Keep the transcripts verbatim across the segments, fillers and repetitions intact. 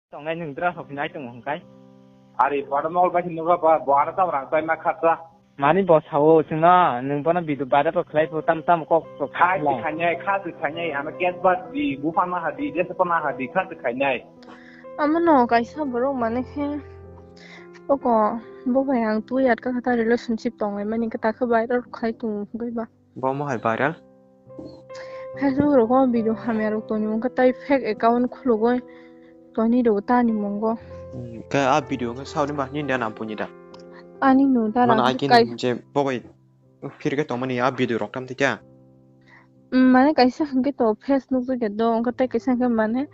Tongnai nwng dra sokhinai tongo hwnkhai. Ari pada mol bai hinno ba, bo ara tam rang tai ma khatsa. Mani bo sao chwngno, nwng bono video viral rok khlai pho tam tam kok rok khai khlai. Khainai, kha twi khainai, ano case ba di, buphang na ha di, jesa pa na ha di, kha twi khainai. Amo no kaisa borok mane khe, oko bo bai ang twi atka kha ta relationship tonglai mani khe ta khe viral khlai tongo hwnkhai ba. Bo mo hai viral? Facebook rogo video hamya rok toni wngkha tai fake account khulugoi toni rw ta ni mungo. Hmm, khe a video wngkha sauni ba nini da nam puni da? Ani no da. Mana ram akin kai- je bo bai phirke tongmani a video rok tam tikya? Hmm, mane kaisa hwnkhe to face nukjagya do wngkha tai kaisa hwnkhe mane.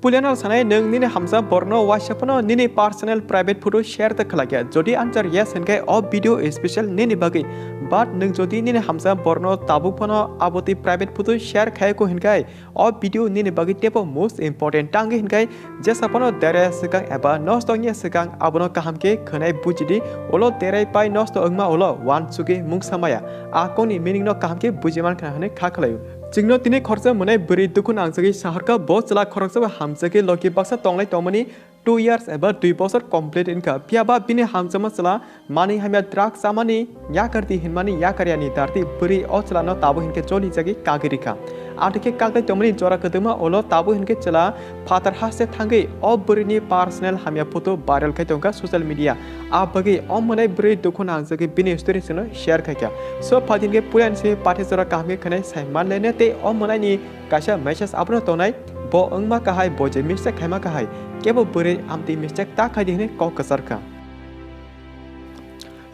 Puilano sanai nwng nini hamsa borno waisa phano nini personal private photo share ta khlakya. Jodi answer yes hinkhe o video special nini bagwi. But nwng jodi nini hamsa borno tabuk phano abotwi private photo share khayako hinkhe o video nini bagwi teibo most important. Tangwi hinkhe jesa phano derai swkang eba nosto wngya swkang abono kaham khe khwnai bujidi. Ulo derai pai nosto wngma ulo wansugwi mungsa maya. A kokni meaning no kaham khe buji mankha hwnwi kha khlaio. Chwngno tini khoroksa mwnai bwrwi dukhu nangjagwi saharkha bo chwla khoroksa bai hamjagwi logi baksa tonglai tongmani two years eba dui bosor complete wngkha. Phiya ba bini hamjakma chwla manwi hamya drugs chamani yakar di hinmani yakar yani darti bwrwi o chwlano tabuk hinkhe choli jagwi kagwi rikha. Amtwi khe kaklai tongmani jora kwdwma ulo tabuk hinkhe chwla phatar haste thangwi o bwrwini personal hamya photo viral khai tongkha social media. A bagwi o mwnai bwrwi dukhu nangjagwi bini story chwngno share khaikha. So phaidi hinkhe puilani simi pathi jora kaham khe khwnai sai manlaina tei o mwnaini kaisa message abono tongnai, bo wngma kahai, bo je mistake khaima kahai, kebo bwrwi amtwi mistake ta khaidi hwnwi kok kwcharkha.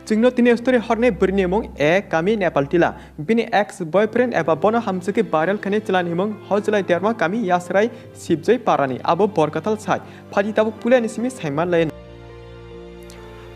Chwngno tini story horni bwrwini mung A Kami Nepal Tila. Bini ex boyfriend eba bono hamjagwi viral khainai chwlani mung Hojlai Derma Kami Yasrai Sibjoi Parani, abo Borkathal sai. Phaidi tabuk puilani simi saimanlai.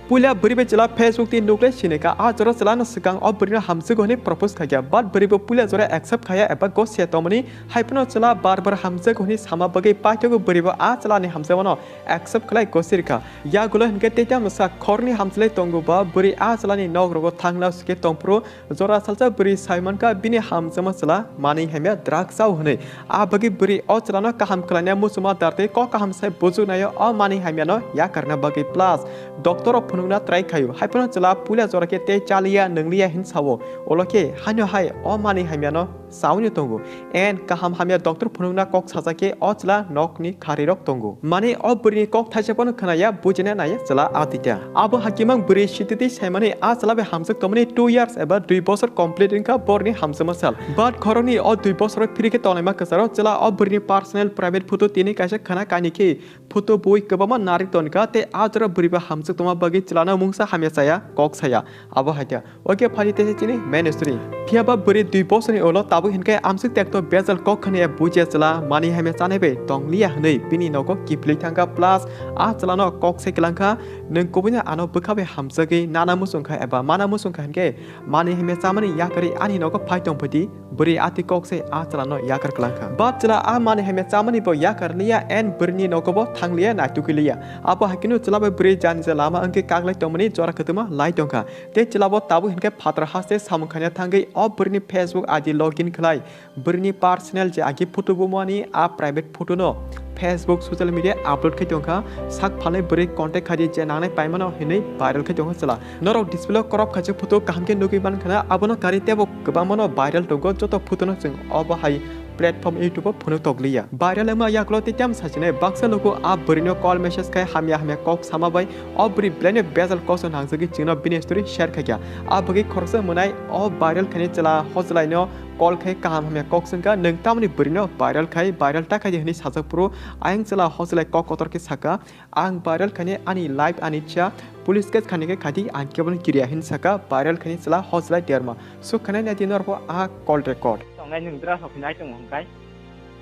Puila bwrwi bai chwla Facebook tei nuklai sinikha, a jora chwlano swkang o bwrwino hamjago hwnwi propose khaikha, but bwrwi bo puila jora accept khaya eba gosiya tongmani, haiphano chwla bar bar hamjago hwnwi sama bagwi paithago bwrwi bo a chwlani hamjakmano accept khlai gosirkha. Yagulo hinkhe tei tamo sa khorni hamjwlai tongo ba bwrwi a chwlani nok rogo thangna sike tongphuru, jora salsa bwrwi sai mankha bini hamjakma chwla manwi hamya drugs chao hwnwi. A bagwi bwrwi o chwlano kaham khlaina muchungma dar tei kok kaham sai buchuknaio o manwi hamyano yakarna bagwi plus doctor rok phunukna try khaio. Haiphano chwla puila jora khe tei chaliya nwngliya hin sao. Ulo khe haino hai o manwi hamyano chaui no tongo. And kaham hamya doctor phunukna kok sajak khe o chwla nokni kharirok tongo. Mane o bwrwini kok thaisa phano khwnaya, bujina naya chwla a tita. Abo hakimang bwrwi sititwi saimani a chwla bai hamjak tongmani two years eba dui bosor complete wngkha borni hamjakma sal. But khoroknwi o dui bosoro phiri khe tonglaima kwcharo chwla o bwrwini personal private photo tini kaisa khwna kainwi khe photo bui kwbangma narwk tonkha tei a jora bwrwi bai hamjak tongma bagwi chwlano mungsa hamya chaya kok saya. Abo hai khe. Oke, phani teisa chini main story. Phiya ba bwrwi dui bosorni ulo tabuk hinkhe amswk tekto bejal kok khaniya bujiya chwla manwi hamya chanai bai tongliya hwnwi bini nogo kiphilwi thangkha, plus a chwlano kok se kwlangkha, nwng kubuino ano bwkha bai hamjagwi nana muchungkha eba mana muchungkha hinkhe manwi hamya chamani yakarwi ani nogo phai tongphaidi. Bwrwi atwi kok se a chwlano yakar kwlangkha. But chwla a manwi hamya chamani bo yakar liya and bwrwini nogo bo thangliya, naitugwi liya. Abo hai kheno chwla bai bwrwi janija lama wngkhe kaklai tongmani jora kwtwma lai tongkha. Tei chwla bo tabuk hinkhe phataro haste samung khaina thangwi o bwrwini Facebook I D login khlai, bwrwini personal je agi photo bumani a private photo no Facebook social media upload khai tongkha. Sak phalnai bwrwi contact khaidi je nangnai paimano hinwi viral khai tongkha chwla. Norok display o korop khaijak photo kaham khe nugwi mankha na, abono karwi teibo kwbangmano viral tongo. Joto photo no chwng obo hai platform YouTube o phunuk tokliya. Viral wngma yagulo tei tamo sachinai baksa luku a bwrwino call message khai hamya hamya kok sama bai o bwrwi belai no bejal kok se nangjagwi chwngno bini story share khaikha. A bagwi khoroksa mwnai o viral khainai chwla Hojlai no call khai kaham hamya kok swngkha, "Nwng tamoni bwrwino viral khai, viral ta khaidi?" hwnwi sajak phuru ayang chwla Hojlai kok kotor khe sakha, "Ang viral khainai ani life ani cha, police case khainai khe khaidi, ang kebono kiriya," hwnwi sakha viral khainai chwla Hojlai Derma. Suk khainai naidi norbo a call record. Tongnai nwng dra sokhinai tongo hwnkhai.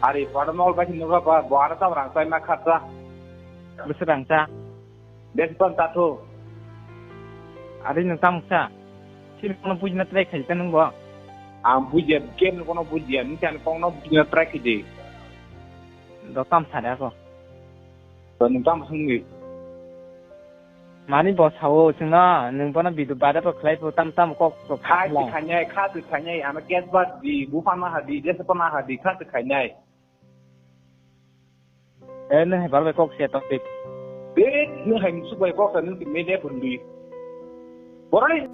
Ari pada mol bai hinno ba, bo ara tam rang tai ma khatsa. Bwswk rang cha? Bes ban ta thu. Ari nwng tamo kha? Sini kono bujina try khai ta nwng bo? Ang bujiya, ken kono bujiya, nini chan kono bujina try khai di. Do tam sare ako. To nwng tam sungwi. Mani bo sao chwngno, nwng bono video viral rok khlai pho tam tam kok rok kha khlai. Khainai, kha twi khainai, ano case ba di, buphang na ha di, jesa pa na ha di, kha twi khainai. Eh, nang hai bar bai kok se topic. Be, nang hai musuk bai kok sa nang ti me ne bun bi. Borai.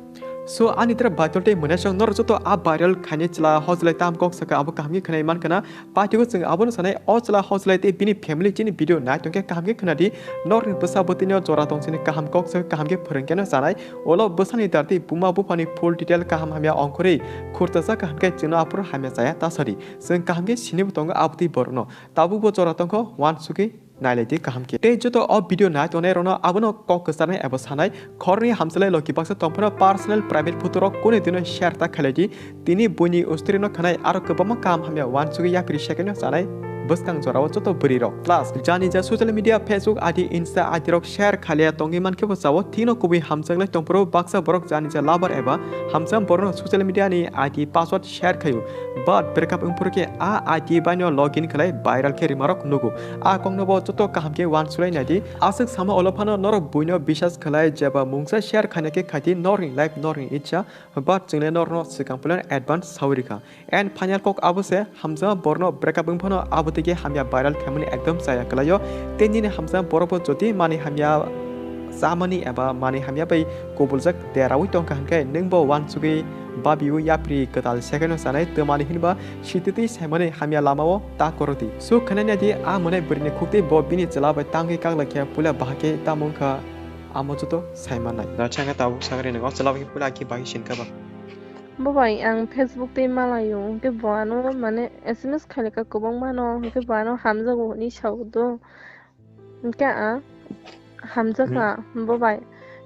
So, ani tra baitol tei mwnasong norok joto a viral khaini chwla hojlai tam kok saka abo kaham khe khwnai man khna. Patio chwng abono sanai o chwla hojlai tei bini family chini video nai tongkhe kaham khe khwnadi. Norni bwsa bwtwino jora tong sini kaham kok saka kaham khe phwrwngkhe no sanai. Olo bwsani dardi buma buphani full detail kaham hamya ongkhorwi khurchajak kaham khe chwngno aphuru hamya chaya ta sadi. Chwng kaham khe sinibo tongo abotwi borokno. Tabukbo jora tongkho uansugwi nailaidi kaham khe. Tei joto o video nai tongnai rokno abono kok kwcharnai abo sanai khorni hamchalai loki baksa tongphano personal private photo rok kuni dino share ta khailai di. Tini buini ustri no khanai aro kwbangma kaham hamya uansugwi yapri second no chanai bwskang jorao joto bwrwi rok. Plus jani ja social media Facebook I D Insta I D rok share khailia tongwi mankhe bo chao thino kubui hamjaklai tongphuru baksa borok jani ja lover eba hamjak borokno social media ni I D password share khaio. But breakup wngphuru khe a I D bai no login khlai viral khe rimarok nugo. A kokno bo joto kaham khe uansugwi naidi. Aswk sama olo phano norok buino bisas khlai jeba mungsa share khaina khe khaidi norni life norni icha. But chwngle norno swkang puila advance sawi rikha. And final kok abo se hamjak borno breakup wngphano abo tigi hamya viral khaimani ekdom chaya kwlaio. Tei nini hamjak borok bo jodi mani hamya chamani eba mani hamya bai kubuljak deraui tongkha hwnkhe nwng bo uansugwi babiui yapri kwtal second o chanai twmani hinba sititwi saimani hamya lamao ta korodi. Suk khainai naidi a mwnai bwrwini khuktwi bo bini chwla bai tangwi kaglai khe puila bahai khe tamo wngkha amo joto saimanai. Da changkha tabuk sakri nwngo chwla bai khe puila aki bai sinkha ba. Bo bai ang Facebook tei malaio hwnkhe bo ano mane S M S khailaka kwbangma no hwnkhe bo ano hamjago hinwi sao do. Hwnkhe a hamjakha bo bai.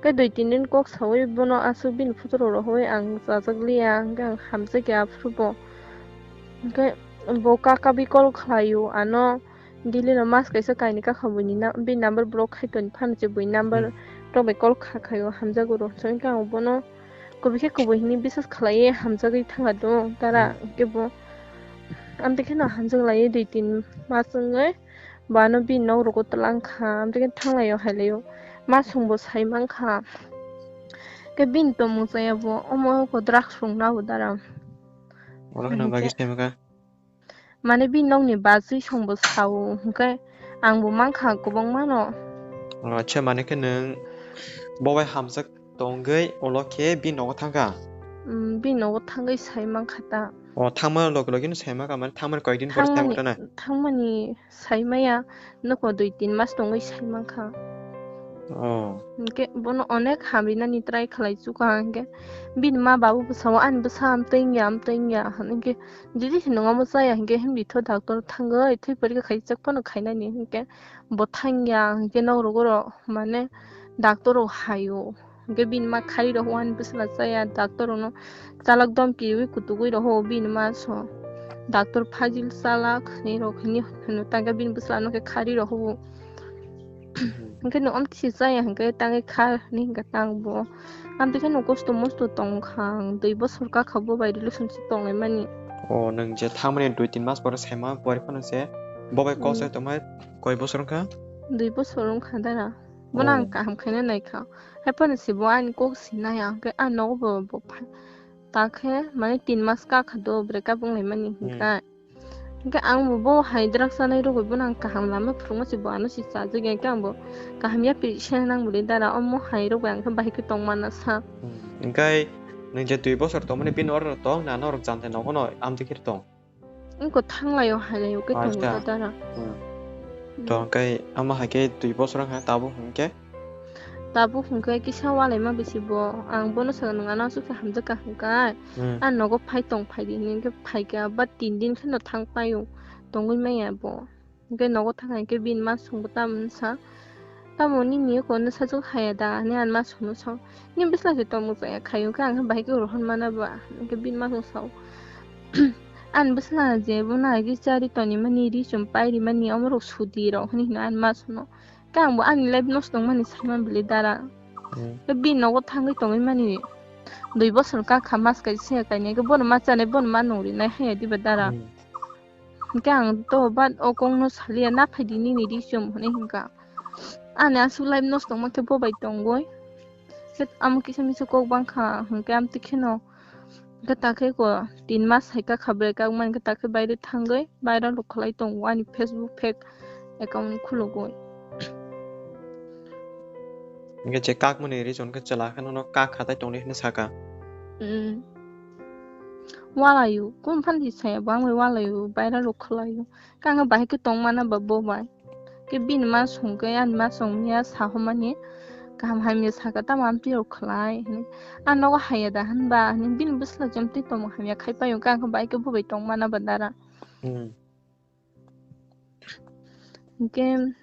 Khe dui tin din kok saui bono aswk bini photo rok rohoi ang chajak liya, hwnkhe ang hamjakya aphuru bo. Hwnkhe bo kaka bi call khlaio ano, daily no mas kaisa kainwi kakha buini na-, bini number block khai toni phano se buini number rok bai call kha khaio hamjago ro. Hwnkhe ang bono kubui khe kubui hinwi bisas khlaiwi hamjagwi thangkha do dara, hwnkhe bo amtwi kheno hamjak laiwi dui tin mas wngwi. Bo ano bini nok rogo twlang kha, amtwi khe thang laio hai laio. Ma song bo sai man kha. Khe bini tongmung chaya bo omo ko drugs rwngna bo dara. Oro kheno bagwi sai man kha. Mane bini nokni bachwi song bo sao, hwnkhe ang bo man kha kwbangma no. O, acha, mane khe nwng bo bai hamjak tongwi ulo khe bini nogo thang kha? Mm, bini nogo thangwi sai man kha ta. O, thangma logi logi no sai man kha, mane thangmani koi din pore sai man kha na? Thangmani, thangmani sai maya, nokho dui tin mas tongwi sai man kha. Oh. Hwnkhe bono onek hamrinani try khlai chukha hwnkhe bini ma babu bwsao ani bwsa amtwi wngya, amtwi wngya hwnkhe jodi se nwngo omo chaya hwnkhe himdi tho doctor thangwi thwi porikha khai chak phano khainani hwnkhe bo thangya hwnkhe nok rogo rok mane doctor rok haio. Hwnkhe bini ma khari rok ani bwsla chaya, doctor rokno chalak domki rwi kutugwi rokho bini ma so. Doctor phajil chalak hinwi rok hinwi hwno tangkhe bini bwsla no khe khari rokho bo. Hwnkhe no omtisi chaya hwnkhe tangwi kha hinwi hwnkhe tang bo. Amtwi kheno kosto mosto tongkha ang, dui bosor kakha bo bai relationship tonglaimani. O, nwng je thangmani dui tin mas pore saima pore phano se bo bai kok se tongmai koi bosor wngkha? Dui bosor wngkha dara. Bono ang kaham khaina naikha. Haiphano se bo ani kok sinai, ang khe ani nogo bo, bo pha-, ta khe mane tin mas kakha do breakup wnglaimani hwnkhe. Hwnkhe ang bo, bo hai drugs chanai rogwi bono ang kaham lama phwrwngma se bo ano se chajak ya, hwnkhe ang bo kaham yapri se nang bwlwi dara, omo hai rogwi ang khe bahai khe tong mana sa. Hwnkhe nwng je dui bosor tongmani bini oro tong na norok jantai nogono amtwi khe tong? Wngkha thanglaio, hailaio khe tongo ta dara. To hwnkhe ama hai khe dui bosor wngkha tabuk hwnkhe? Tabuk hwnkhe kisa walaima bisi bo. Ang bono sakha, "Nwng ano aswk khe hamjakha," hwnkhe. Ang nogo phai tong, phaidi hinwi hwnkhe phaikha, ba tin din kheno thang paio, tongwi maya bo. Hwnkhe nogo thangkha hwnkhe bini ma songbo tamo wngsa, "Tamo nini eko nwsajwk haya da?" hinwi ani ma songno sao. "Nini bwsla se tongmung chaya khaio khe ang khe bahai khe rohor mana ba?" Hwnkhe bini ma song sao, "Ani bwsla je bono agi chari tonimani, ri chum pai rimani, omorok sudi rok," hinwi hino ani ma songno. Khe ang bo ani life nosto wngmani saiman bwlwi dara. Khe bini nogo thangwi tongwi mani dui bosor kakha mas kaisa kainwi khe bono ma chanai, bono ma nung rinai haya diba dara. Hwnkhe ang to bat o kokno salia, "Na phaidi nini ri chum," hwnwi hwnkha. Ani aswk life nosto wngma khe bo bai tongwi. Khe amo kisa misa kok bangkha hwnkhe amtwi kheno. Hwnkhe takhe ko tin mas hai kakha break up mani khe takhe baire thangwi viral rok khlai tongo ani Facebook page. account khulugwi. Hwnkhe je kakmani reason khe chwla khe nono kak khatai tongdi hwnwi saka. Mm. Walaio, kunu phan di saya bo ang bai walaio, viral rok khwlaio. Kang bahai khe tong mana ba bo bai. Khe bini ma song khe ani ma song ya sahomani kaham hamya saka tamo amtwi rok khwlai hwnwi. Ang nogo haya da hwnba hwnwi bini bwsla jemtwi tongmung hamya khai paio kang bahai khe bo bai tong mana ba dara. Hmm. Hwnkhe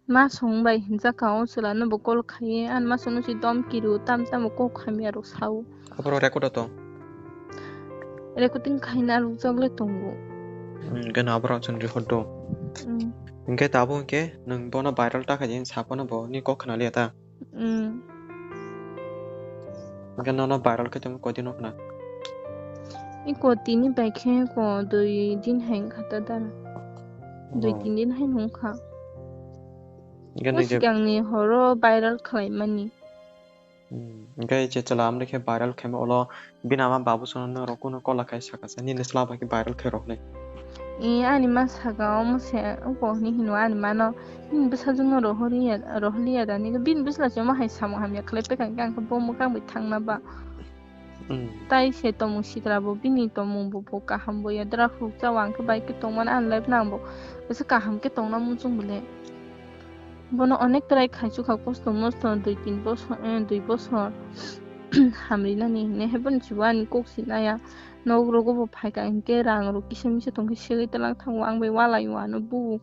ma song bai hinjak ka o chwla no bo call khai ani ma song no si dom kiru tam tam kok hamya rok sao. Aboro record o tong. Recording khaina rwjak le tongo. Hmm, gana aboro chwng record do. Hmm. Hwnkhe tabuk hwnkhe nwng bono viral ta khaidi, saphano bo ni kok khna liya ta? Hmm. Hwnkhe nono viral khe tongma koi din wngkha na? I ko tini bai khe ko dui din hai wngkha ta dara. Dui Oh. tin din hai wngkha. Hwnkhe O nwng je sikangni horo viral khlaimani. Hmm, hwnkhe je chwla amri khe viral khaima ulo bini ama babu sono nwng rok kunu kola khai saka sa, nini chwla bai khe viral khe rok hinwi. E, ani ma saka omo se, oko hinwi hino ani mano, bini bwsajwk no rohorliya, rohorliya da, nini bini bwsla se omo hai samung hamya khlai pekha hwnkhe ang khe bo mwkhang bai thangna ba. Hmm. Tai se tongmung sitra bo, bini tongmung bo, bo kaham bo ya, dra phuru cha wang khe bai khe tongmani ani life nang bo, bwswk kaham khe tongna muchung bole. Bono onek try khaichukha, kosto mosto dui tin bosor, eh, dui bosor hamrinani hinwi, hai bono chuba ani kok sinaya. Nok rogo bo phaikha hinkhe rang rok kisa misa tongkhe segwi twlang thango, ang bai walai o ano bu.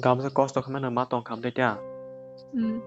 Gamsa kosto khe mano ma tongkha amtwi ta? Hmm.